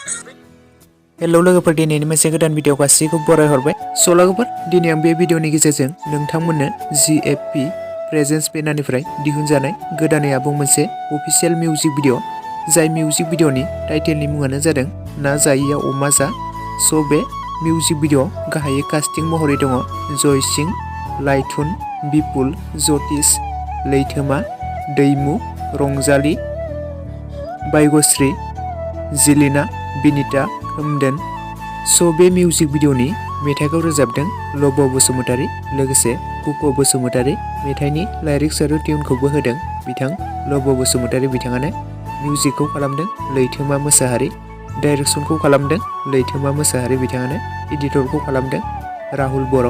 Hello लोगोफोर, दिनैनि मोनसे गोदान भिडिअ गासैखौ बराय हरबाय। स' लोगोफोर, दिनै आं बे भिडिअनि गेजेरजों नोंथांमोननो JFP प्रेजेन्स बेनारनिफ्राय दिहुनजानाय गोदानै आबुं मोनसे अफिशियेल मिउजिक भिडिअ, जाय मिउजिक भिडिअनि टाइटेलनि मुङानो जादों ना जायिया अमा जा। स' बे मिउजिक भिडिअ गाहायै कास्टिं महरै दङ जयसिं, लाइथुन, बिपुल, जतिस, लैथोमा, दैमु, रंजाली, बायगश्री, जिलिना, बिनिता, खोमदोन। स' बे मिउजिक भिडिअनि मेथाइखौ रोजाबदों लब बसुमतारी, लोगोसे कुक बसुमतारी। मेथाइनि लाइरिक्स आरो टिउनखौबो होदों बिथां लब बसुमतारी बिथाङानो। मिउजिकखौ खालामदों लैथोमा मोसाहारी, डाइरेक्सनखौ खालामदों लैथोमा मोसाहारी बिथाङानो, एडिटरखौ खालामदों राहुल बर'।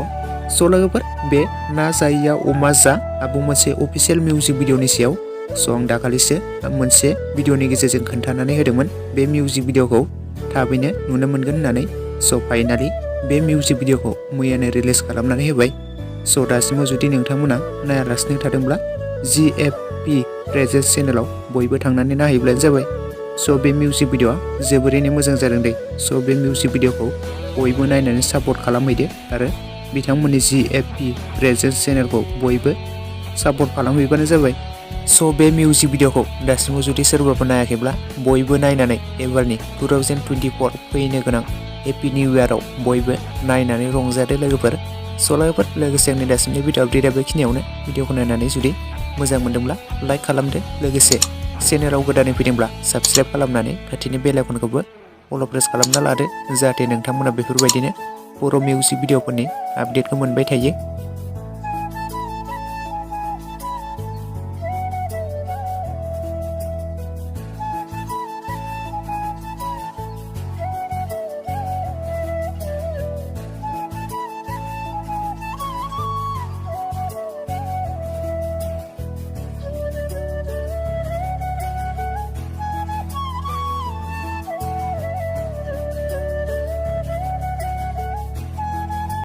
स' लोगोफोर, बे ना जायिया अमा जा आबुं मोनसे अफिशियेल मिउजिक भिडिअनि सायाव आं दाखालिसो मोनसे भिडिअनि गेजेरजों खोन्थानानै होदोंमोन बे मिउजिक भिडिअखौ थाबैनो नुनो मोनगोन होननानै। स' फाइनालि बे मिउजिक भिडिअखौ मैयानो रिलिज खालामनानै होबाय। स' दासिमाव जुदि नोंथांमोना नायालासिनो थादोंब्ला JFP प्रेजेन्स चेनेलाव बयबो थांनानै नायहैब्लानो जाबाय। स' बे मिउजिक भिडिअआ जोबोरैनो मोजां जादों दै। स' बे मिउजिक भिडिअखौ बयबो नायनानै सापर्ट खालामहैदो आरो बिथांमोननि JFP प्रेजेन्स चेनेलखौ बयबो सापर्ट खालामहैबानो जाबाय। स' बे मिउजिक भिडिअखौ दासिमाव जुदि सोरबाबो नायाखैब्ला बयबो नायनानै एबारनि 2024 फैनो गोनां हेपि निउ इयाराव बयबो नायनानै रंजादो लोगोफोर। स' लोगोफोर, लोगोसे आंनि दासिमनि भिडिअ आपडेटआ बेखिनियावनो। भिडिअखौ नायनानै जुदि मोजां मोनदोंब्ला लाइक खालामदो, लोगोसे चेनेलाव गोदानै फैदोंब्ला साबस्क्राइब खालामनानै खाथिनि बेल आइकनखौबो अल प्रेस खालामना लादो, जाहाथे नोंथांमोना बेफोरबायदिनो बर' मिउजिक भिडिअफोरनि आपडेटखौ मोनबाय थायो।